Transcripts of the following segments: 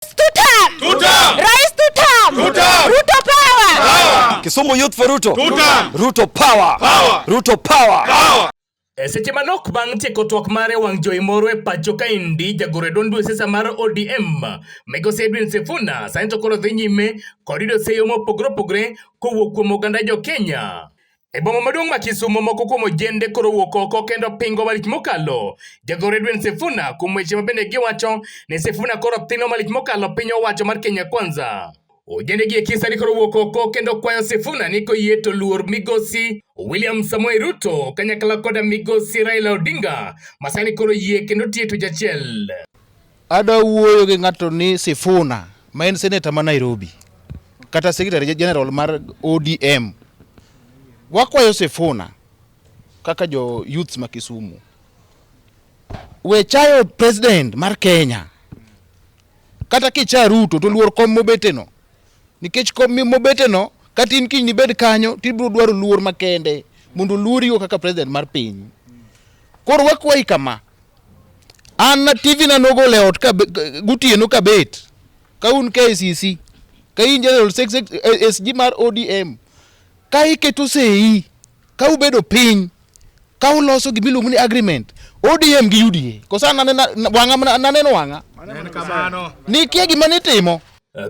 Tutam! Tutam! Rais tutam! Tutam! Ruto power! Kisumu Youth for Ruto. Tutam! Ruto power. Power! Ruto power. Power! E seche manok bang' tieko twak mare wang' jowi moro e pacho kaendi, jagoro e duond siasa mar ODM Migosi Edwin Sifuna sani to koro dhi nyime kod yudo seyo mopogore opogore kowuok kuom oganda jo Kenya. E boma maduong' ma Kisumo, moko kuom ojende koro wuok oko kendo pingo malich mokalo jagoro Edwin Sifuna kuom weche ma bende giwacho ni Sifuna koro thino malich mokalo piny owacho mar Kenya Kwanza. Ojende gi eki sani koro wuok oko kendo kwayo Sifuna ni koyie to luor migosi William Samoei Ruto kanyakla koda migosi Raila Odinga ma sani koro yie kendo tiyo e twech achiel. Adwa wuoyo gi ng'ato ni Sifuna ma en seneta ma Nairobi kata secretary general mar ODM. Wakwayo Sifuna kaka jo youths ma Kisumu we chayo president mar Kenya kata kicha Ruto to luor kom mobeteno nikech kom mobeteno kata in kiny nibed kanyo tibiro dwaro luor makende mondo oluorigo kaka president mar piny. Koro wakwayi kama An na TV na nogol e ot ka gotieno kabet ka un KCC ka in General SG mar ODM ka iketo sei ka ubedo piny ka uloso gima iluongo ni agreement ODM gi UDA koso an wang'a naneno wang'a nikia gima nitimo.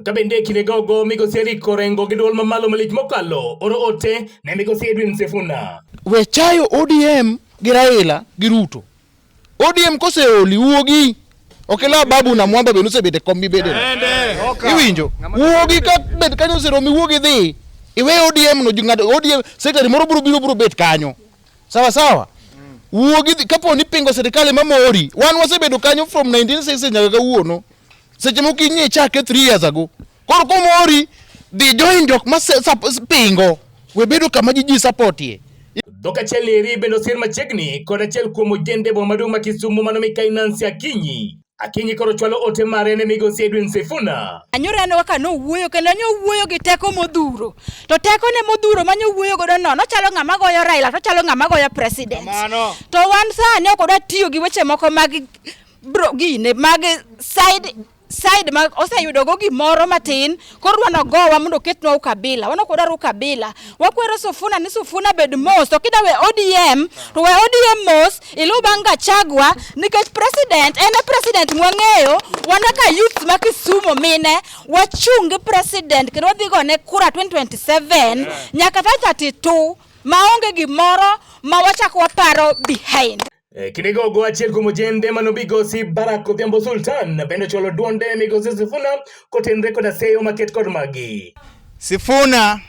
Ka bende e kinde gogo migosi Eric Orengo gi duol mamalo malich mokalo oro ote ne migosi Edwin Sifuna. We chayo ODM gi Raila gi Ruto. ODM koseoli wuogi. Ok ila babu na mwamba be nosebet e kom mibede no. Iwinjo? Wuogi ka bed kanyo oseromi wuogi dhi. Iwe ODM no ng'ato ODM secretary moro biro biro biro bet kanyo. Sawa sawa. Wuogi dhi kapo ni pingo sirikal ema mori. Wan wasebedo kanyo from 1960 nyaka kawuono. Seche moko ing'e chake 3 years ago. Koro komori dhi join jok ma pingo. We bedo kama ji ji support ye. Dhok achiel eri bende osir machiegni kod achiel kuom ojende boma maduong' ma Kisumu mano Mikai Nancy Akinyi. Akinyi koro chwalo ote mare ne migosi Edwin Sifuna. Anyoro aneno kaka nowuoyo kendo nowuoyo gi teko modhuro. To tekone modhuro ma nowuoyo godo no, nochalo ng'ama goyo Raila to chalo ng'ama goyo president. To wan sani ok wadwa tiyo gi weche moko mag bro gine mag side side ma oseyudogo gimoro matin koro dwa nogowa mondo oketnwa ukabila. Wan ok wadwar ukabila. Wakwero Sufuna ni Sufuna bed mos, to kida we ODM to we ODM mos iluw bang' Gachagua nikech president en e president mwang'eyo. Wan kaka youths ma Kisumu mine wachung' gi president kendo wadhi gone kura 2027 nyaka 32 maonge gimoro ma wachako waparo behind. E kindego go achiel kuom ojende mano migosi Barack Odhiambo Sultan bende ochwalo duonde migosi Sifuna kotenre koda seyo maket kod magi. Sifuna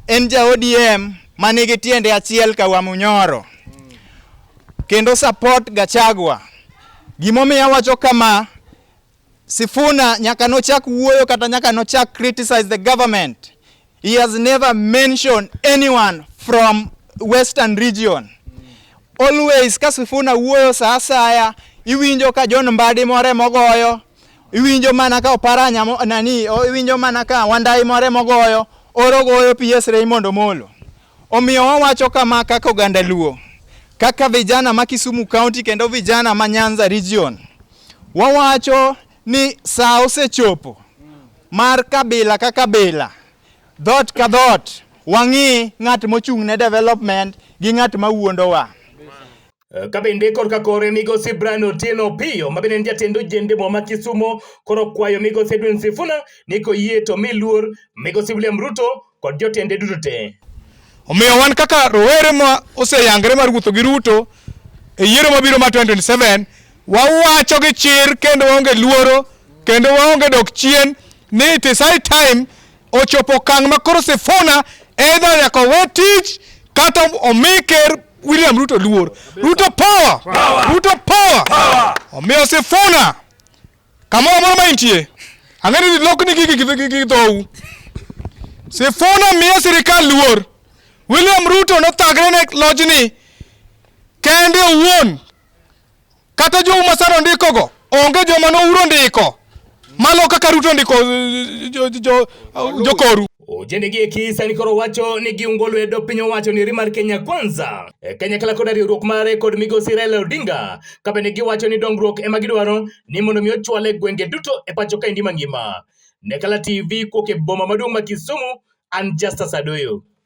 en ja ODM manigi tiende achiel ka Wamunyoro kendo support Gachagua. Gimomiyo awacho kama, Sifuna nyaka nochak wuoyo kata nyaka nochak criticize the government. He has never mentioned anyone from Western region. Always ka Sifuna wuoyo sa asaya, iwinjo ka John Mbadi more mogoyo, iwinjo mana ka Oparanya nani, iwinjo mana ka Wandai more mogoyo, oro goyo PS Raymond Omolo. Omiyo wawacho kama kaka oganda Luo, kaka vijana ma Kisumu County kendo vijana ma Nyanza region. Wawacho ni sa osechopo mar kabila ka kabila, dhoot ka dhoot, wang'i ng'at mochung' ne development gi ng'at ma wuondowa. Ka bende korka kore migosi Brian Otieno Opiyo ma bende en jatend ojende boma ma Kisumo koro kwayo migosi Edwin Sifuna ni koyie to mi luor migosi William Ruto kod jotende duto te. Omiyo wan kaka rowere ma oseyangre mar wuotho gi Ruto e yiero mabiro mar 2027 wawacho gi chir kendo waonge luoro kendo waonge dok chien ni it is high time ochopo okang' ma koro Sifuna either nyaka owe tich kata omi ker William Ruto luor. Ruto power! Power! Ruto power! Power! Omiyo Sifuna kamoro amora ma intie ang'e ni lokni gigi gi dhou. Sifuna miyo sirikal luor. William Ruto nothagre ne lojni kende owuon. Kata jou ma sani ondikogo onge joma nouro ndiko malo kaka Ruto ndiko jokoru. Ojende gi eki sani koro wacho ni giungo lwedo piny owacho ni mar Kenya Kwanza e kanyakla koda riwruok mare kod migosi Raila Odinga ka bende giwacho ni dongruok ema gidwaro ni mondo mi ochwal e gwenge duto e pacho kaendi mangima. Ne Kala TV kuok e boma maduong' ma Kisumu, an Justus Adoyo.